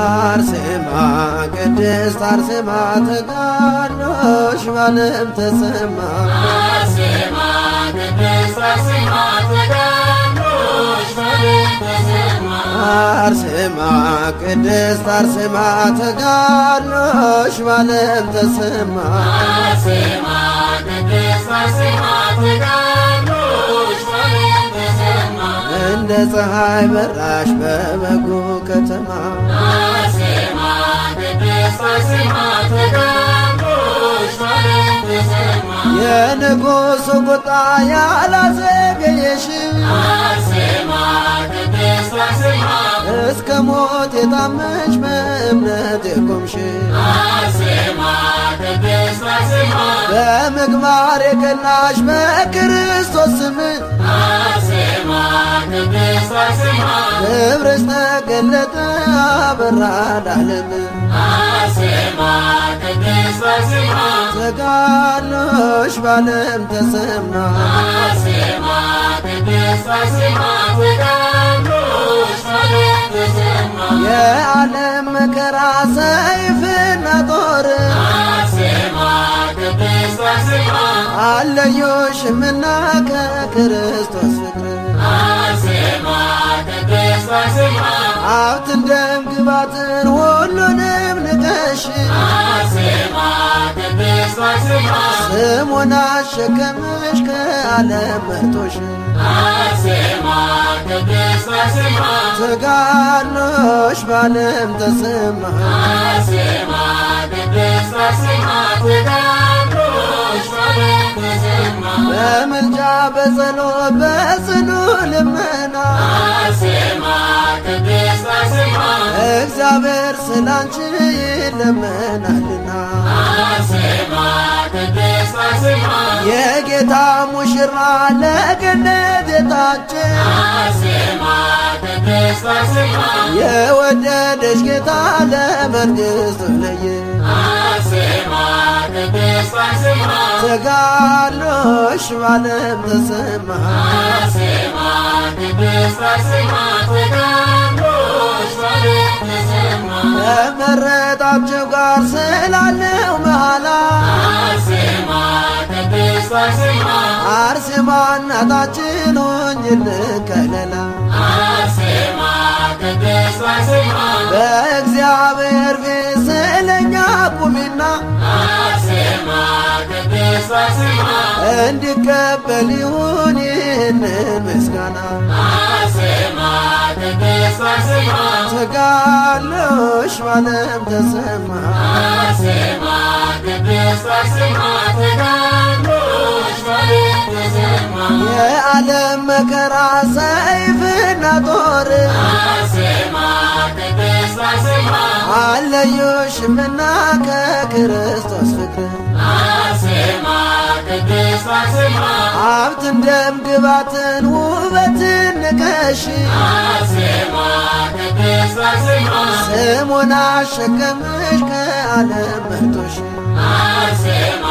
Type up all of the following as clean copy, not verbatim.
አርሴማ ቅድስት አርሴማ ተጋድሎሽ ባለም ተሰማ። አርሴማ ቅድስት አርሴማ ተጋድሎሽ ባለም ተሰማ። አርሴማ ቅድስት አርሴማ ተጋድሎሽ ባለም ተሰማ። አርሴማ ቅድስት አርሴማ ተጋድሎሽ ባለም ተሰማ። እንደ ፀሐይ በራሽ በበጉ ከተማ። አርሴማ ቅድስት አርሴማ ተጋድሎሽ ባለም ተሰማ። የንጉሡ ቁጣ ያላዘገየሽ፣ አርሴማ ቅድስት አርሴማ እስከ ሞት የታመንሽ በእምነት የቆምሽ፣ አርሴማ ቅድስት አርሴማ በምግባር የቀናሽ በክርስቶስ ስም፣ አርሴማ ቅድስት አርሴማ ክብርሽ ተገለጠ አበራ ለዓለም። አርሴማ ቅድስት አርሴማ ተጋድሎሽ ባለም ተሰማ። አርሴማ ቅድስት አርሴማ ተጋድሎሽ ባለም ተሰማ። የዓለም መከራ ሰይፍና ጦር አርሴማ ቅድስት አርሴማ አለዮሽምና ከክርስቶስ ፍቅር፣ አርሴማ ቅድስት አርሴማ ሀብትን ደም ግባትን ሁሉንም ንቀሽ፣ አርሴማ ቅድስት አርሴማ ስሙን አሸከምሽ ከዓለም መርጦሽ፣ አርሴማ ቅድስት አርሴማ ተጋድሎሽ ባለም ተሰማ። አርሴማ ቅድስት አርሴማ ተጋድሎሽ ባለም ተሰማ። በምልጃ በጸሎት በጽኑ ልመና፣ አርሴማ ቅድስት አርሴማ እግዚአብሔር ስላንቺ ይለመናልና፣ አርሴማ ቅድስት አርሴማ የጌታ ሙሽራ ለገነት የታጨ፣ አርሴማ ቅድስት አርሴማ የወደደሽ ጌታ ለመንግሥቱ ለየ። አርሴማ ቅድስት አርሴማ ተጋድሎሽ ባለም ተሰማ። አርሴማ ቅድስት አርሴማ ተጋድሎሽ ባለም ተሰማ። ከመረጣቸው ጋር ስላለው መሃላ፣ አርሴማ ቅድስት አርሴማ አርሴማ እናታችን ሆኝልን ከለላ፣ አርሴማ ቅድስት አርሴማ በእግዚአብሔር ፊት ስለኛ ቁሚና፣ አርሴማ ቅድስት አርሴማ እንዲቀበል ይሁን ይህንን ምስጋና። አርሴማ ቅድስት አርሴማ ተጋድሎሽ ባለም ተሰማ። አርሴማ ቅድስት አርሴማ ተጋድሎሽ ባለም ተሰማ። የዓለም መከራ ሰይፍና ጦር አርሴማ ቅድስት አርሴማ አለዩሽምና ከክርስቶስ ፍቅር፣ አርሴማ ቅድስት አርሴማ ሀብትን ደም ግባትን ውበትን ንቀሽ፣ አርሴማ ቅድስት አርሴማ ስሙን አሸከምሽ ከዓለም መርጦሽ፣ አርሴማ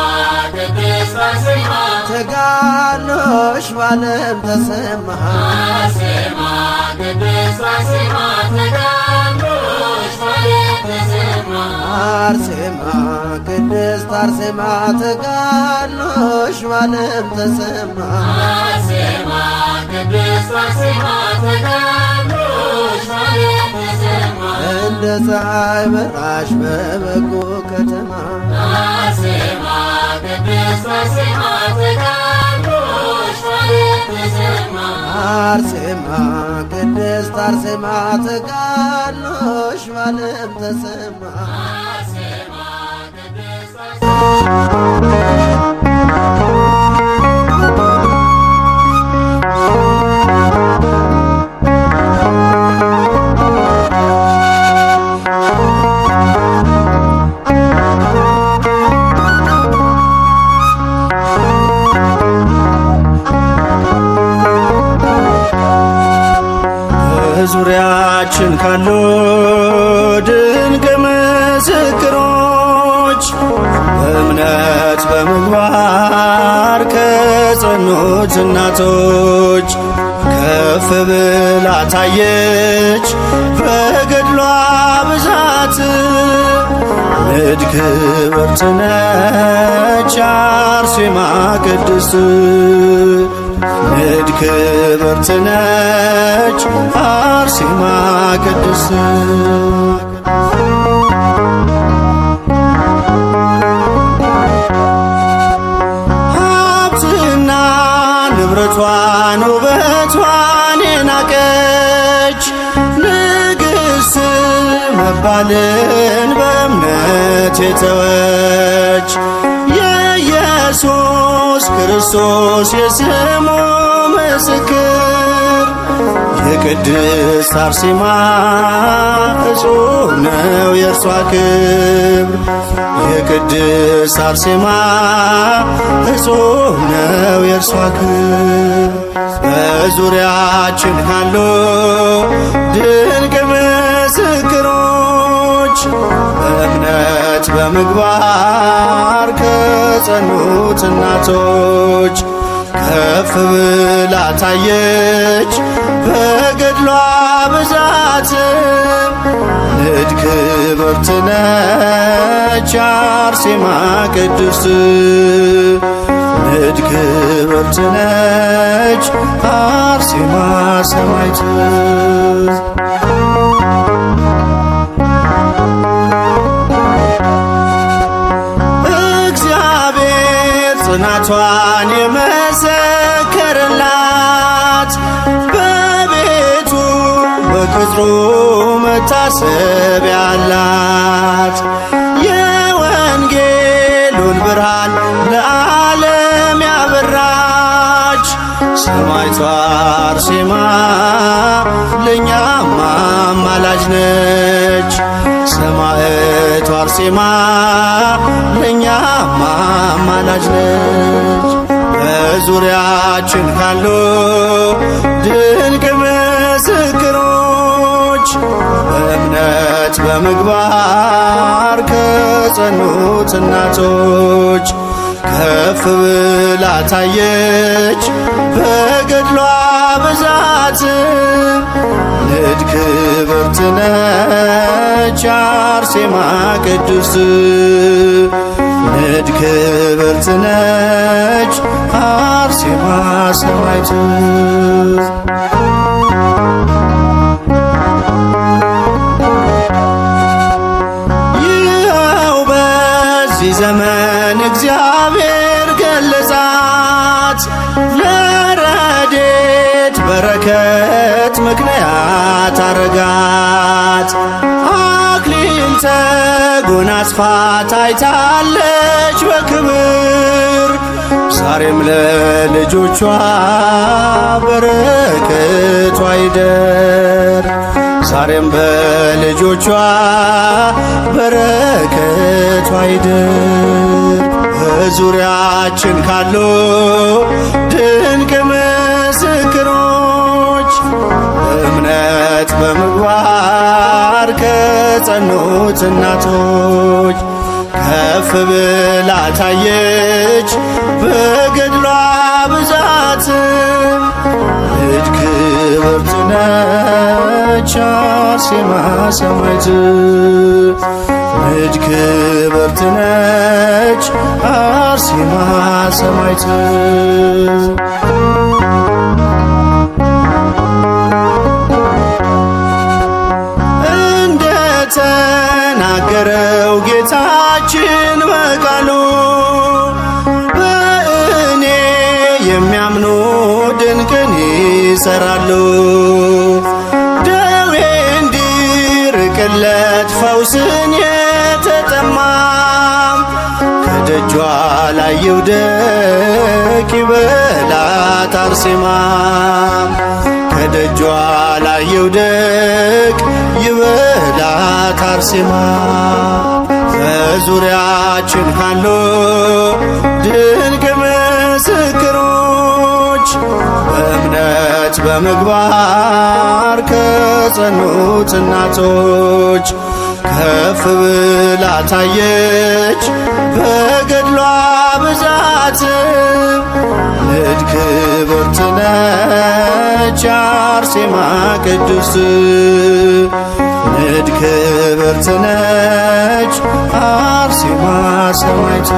ቅድስት አርሴማ ተጋድሎሽ ባለም ተሰማ። አርሴማ ቅድስት አርሴማ ተጋድሎሽ ባለም ተሰማ። አርሴማ ቅድስት አርሴማ ተጋድሎሽ ባለም ተሰማ። አርሴማ ቅድስት አርሴማ ተጋድሎሽ ባለም ተሰማ። እንደ ፀሐይ በራሽ በበጎ ከተማ፣ አርሴማ ቅድስት አርሴማ ተጋድሎሽ ባለም ተሰማ። አርሴማ ቅድስት አርሴማ ተጋድሎሽ ባለም ተሰማ። አርሴማ ቅድስት አርሴማ በዙሪያችን ካሉ ድንቅ ምስክሮች፣ በእምነት በምግባር ከጸኑት እናቶች፣ ከፍ ብላ ታየች በገድሏ ብዛት። ንድ ክብርት ነች አርሴማ ቅድስት፣ ንድ ክብርት ነች አርሴማ ቅድስት። ሀብትና ንብረቷን ውበቷን የናቀች፣ ንግሥት መባልን በእምነት የተወች፣ የኢየሱስ ክርስቶስ የስሙ ምስክር፣ የቅድስት አርሴማ እጹብ ነው የእርሷ ክብር። የቅድስት አርሴማ እጹብ ነው የእርሷ ክብር። በዙሪያችን ካሉ ድንቅ ምስክሮች፣ በእምነት በምግባር ከጸኑት እናቶች፣ ከፍ ብላ ታየች በገድሏ ብዛት፣ ንድ ክብርት ነች አርሴማ ቅድስት፣ ንድ ክብርት ነች አርሴማ ሰማዕት። እግዚአብሔር ጽናቷን የመሰከረላት፣ በቤቱ በቅጥሩ መታሰቢያ አላት። የወንጌሉን ብርሃን ለዓለም ያበራች ሰማዕቷ አርሴማ ለእኛም አማላጅ ነች። ሰማዕቷ አርሴማ ለእኛም አማላጅ ነች። በዙሪያችን ካሉ ድንቅ ምስክሮች፣ በእምነት በምግባር ከጸኑት እናቶች፣ ከፍ ብላ ታየች በገድሏ ብዛት፣ ንድ ክብርት ነች አርሴማ ቅድስት፣ ንድ ክብርት ነች አርሴማ ሰማዕት። ይኸው በዚህ ዘመን እግዚአብሔር ገለጻት፣ ለረድኤት በረከት ምክንያት አረጋት። አክሊል ተጎናጽፋ ታይታለች በክብር፣ ዛሬም ለልጆቿ በረከቷ ይደር። ዛሬም በልጆቿ በረከቷ ይደር። በዙሪያችን ካሉ ድንቅ ምስክሮች፣ በእምነት በምግባር ከጸኑት እናቶች፣ ከፍ ብላ ታየች በገድሏ ብዛት፣ ንድ ክብርት ነች አርሴማ ሰማዕት፣ ንድ ክብርት ነች አርሴማ ሰማዕት። እንደተናገረው ጌታችን በቃሉ፣ በእኔ የሚያምኑ ድንቅን ይሠራሉ። ደዌ እንዲርቅለት ፈውስን የተጠማ፣ ከደጇ ላይ ይውደቅ ይበላት አርሴማ፣ ከደጇ ላይ ይውደቅ ይበላት አርሴማ። በዙሪያችን ካሉ ድንቅ ምስክሮች፣ በእምነት በምግባር ከጸኑት እናቶች፣ ከፍ ብላ ታየች በገድሏ ብዛት፣ ንድ ክብርት ነች አርሴማ ቅድስት። ንድ ክብርት ነች አርሴማ ሰማዕት።